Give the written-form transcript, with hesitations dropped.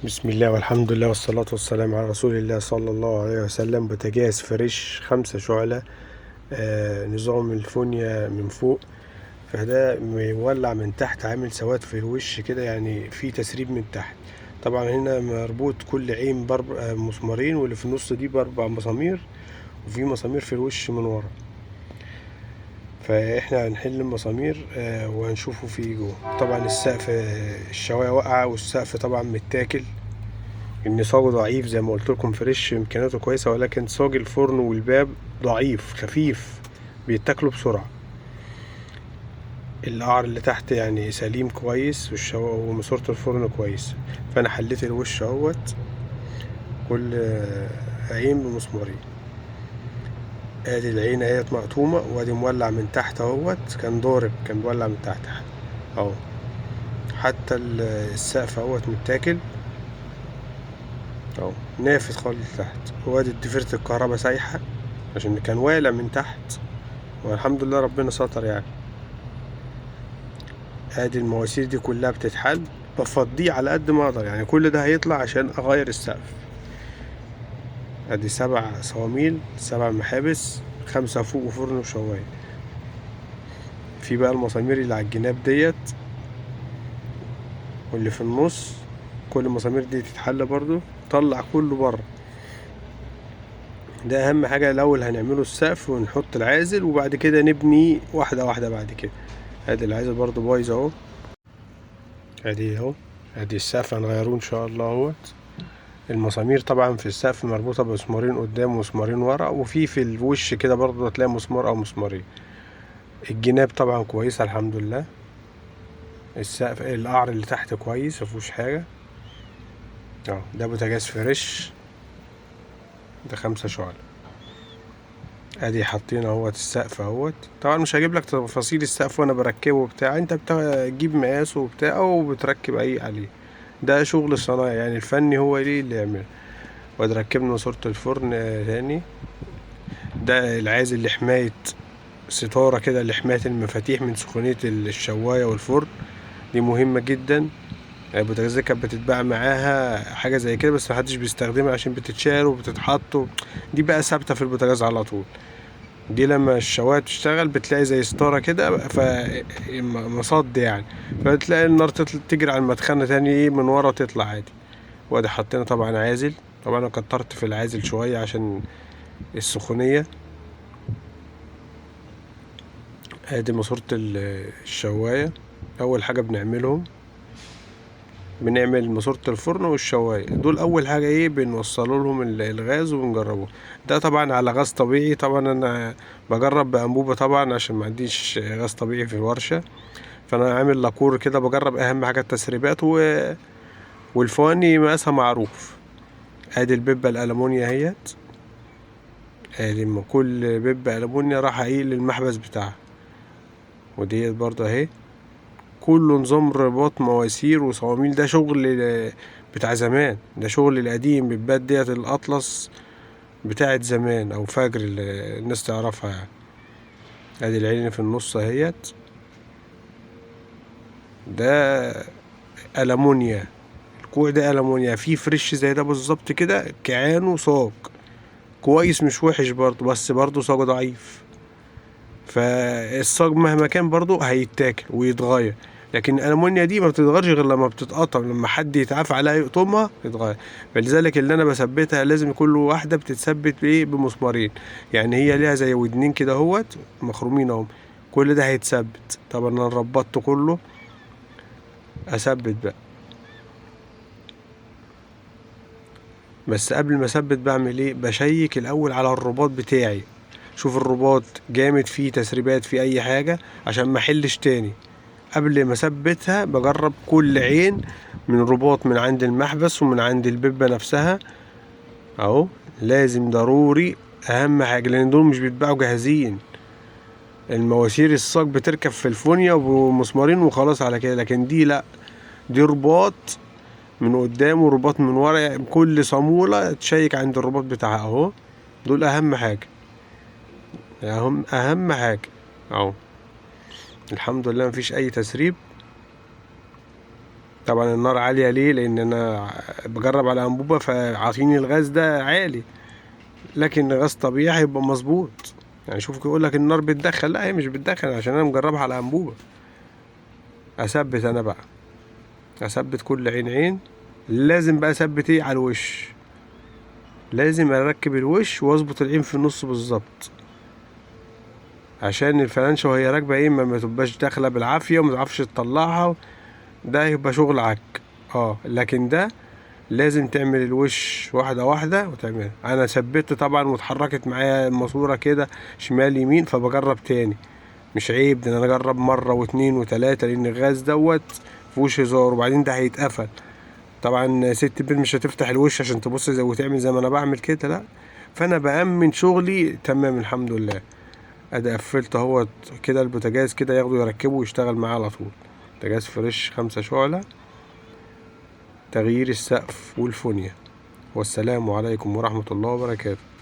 بسم الله والحمد لله والصلاة والسلام على رسول الله صلى الله عليه وسلم. بوتاجاز فريش 5 شعلة، نظام الفونيا من فوق، فده مولع من تحت، عامل سواد في الوش كده، يعني في تسريب من تحت. طبعا هنا مربوط كل عين باربع مسمارين، واللي في النص دي ب4 مسامير، وفي مسامير في الوش من ورا. فاحنا هنحل المسامير وهنشوفه في جوه. طبعا السقف، الشوايه واقعه، والسقف طبعا متاكل، ان صاجه ضعيف زي ما قلت لكم. فريش امكانياته كويسة، ولكن صاج الفرن والباب ضعيف خفيف، بيتاكلوا بسرعة. القعر اللي تحت يعني سليم كويس، وماسوره الفرن كويس. فانا حليت الوش اهوت، كل عين بمسمارين. ادي العين اهيت مقطومه، وادي مولع من تحت اهوت، كان ضارب، كان بيولع من تحت اهو. حتى السقف اهوت متاكل اهو، نافذ خالص تحت. وادي ضفيرة الكهرباء سايحه عشان كان والع من تحت، والحمد لله ربنا ستر يعني. ادي المواسير دي كلها بتتحل، بفضيه على قد ما اقدر يعني، كل ده هيطلع عشان اغير السقف. ادي 7 صواميل، 7 محابس، 5 فوق وفرن وشوايه. في بقى المسامير اللي على الجناب ديت واللي في النص، كل المسامير دي تتحل برضو، طلع كله بره. ده اهم حاجة. الاول هنعمله السقف ونحط العازل، وبعد كده نبني واحدة واحدة بعد كده. ادي العازل برضو بايظ اهو، ادي اهو، ادي السقف هنغيروه ان شاء الله اهوت. المسامير طبعا في السقف مربوطة بمسمارين قدام ومسمارين ورا، وفي الوش كده برضو هتلاقي مسمار او مسمارين. الجناب طبعا كويسة الحمد لله. السقف القعر اللي تحت كويس مفيهوش حاجة اهو. ده بوتاجاز فريش، ده 5 شعلة. ادي حاطين اهوت السقف اهوت. طبعا مش هجيب لك تفاصيل السقف وانا بركبه بتاع، انت بتجيب مقاسه وبتاع وبتركب اي عليه. ده شغل صنايعي يعني، الفني هو ليه اللي يعمله. وادي ركبنا ماسورة الفرن تاني. ده العازل لحماية ستارة كده، لحماية المفاتيح من سخونية الشواية والفرن، دي مهمة جدا. البوتاجاز دي كانت بتتباع معاها حاجة زي كده، بس محدش بيستخدمها عشان بتتشال وبتتحط. دي بقى ثابتة في البوتاجاز على طول. دي لما الشواية تشتغل بتلاقي زي ستارة كده، فمصد يعني، فبتلاقي النار تجري على المدخنة تاني من ورا تطلع عادي. وادي حطينا طبعا عازل، طبعا انا كترت في العازل شوية عشان السخونية. ادي ماسورة الشواية. اول حاجة بنعملهم بنعمل ماسورة الفرن والشواية، دول اول حاجة ايه بنوصلوا لهم الغاز وبنجربوه. ده طبعا على غاز طبيعي، طبعا انا بجرب بانبوبة طبعا عشان ما عنديش غاز طبيعي في الورشة، فانا عامل لاكور كده بجرب اهم حاجة التسريبات والفواني مقاسها معروف. ادي البيبة الالمونيا اهيت، ادي كل بيبة الالمونيا راح ايه للمحبس بتاعها، وديت برضه اهي. كله نظام رباط مواسير وصواميل، ده شغل بتاع زمان، ده شغل القديم. بيبات ديت الاطلس بتاعت زمان او فجر اللي الناس تعرفها يعني. ادي العين في النص اهيت، ده ألمونيا، الكوع ده ألمونيا. في فريش زي ده بالظبط كده، كعانه صاج كويس مش وحش برضه، بس برضه صاج ضعيف. فالصاج مهما كان برضه هيتاكل ويتغير، لكن الألمونيا دي ما بتتغيرش غير لما بتتقطم، لما حد يتعافى عليها يقطمها يتغير. فلذلك اللي انا بثبتها لازم كل واحدة بتتثبت بايه، بمسمارين يعني، هي ليها زي ودنين كده اهوت مخرومين اهم، كل ده هيتثبت. طبعا انا ربطته كله، اثبت بقى. بس قبل ما اثبت بعمل ايه، بشيك الاول على الرباط بتاعي، شوف الرباط جامد فيه تسريبات فيه اي حاجة عشان ما احلش تاني. قبل ما اثبتها بجرب كل عين من رباط من عند المحبس ومن عند الببة نفسها اهو، لازم ضروري اهم حاجة، لان دول مش بيتباعوا جاهزين. المواسير الصاج بتركب في الفونيا ومسمارين وخلاص على كده، لكن دي لا، دي رباط من قدام ورباط من ورا، كل صامولة تشيك عند الرباط بتاعها اهو. دول اهم حاجة، اهم حاجة اهو. الحمد لله مفيش اي تسريب. طبعا النار عالية ليه؟ لان انا بجرب على انبوبة فعاطيني الغاز ده عالي، لكن غاز طبيعي هيبقى مظبوط. يعني شوف يقول لك النار بتدخل، لا هي مش بتدخل عشان انا مجربها على انبوبة. اثبت انا بقى، اثبت كل عين عين. لازم بقى اثبت ايه؟ على الوش. لازم اركب الوش واظبط العين في النص بالظبط، عشان الفلانشة وهي راكبة ايه ما تبقاش داخلة بالعافية وما تعرفش تطلعها، ده يبقى شغل عك. لكن ده لازم تعمل الوش واحدة واحدة وتعملها. انا ثبت طبعا واتحركت معايا الماسورة كده شمال يمين، فبجرب تاني. مش عيب ده انا اجرب مرة واتنين وتلاتة، لان الغاز دوت مفيهوش هزار. وبعدين ده هيتقفل طبعا، ست البيت مش هتفتح الوش عشان تبص زي وتعمل زي ما انا بعمل كده، لا. فانا بأمن شغلي تمام الحمد لله. ادي قفلت اهوت كده البوتاجاز كده، ياخده يركبه ويشتغل معاه على طول. بوتاجاز فريش 5 شعلة. تغيير السقف والفونيا. والسلام عليكم ورحمة الله وبركاته.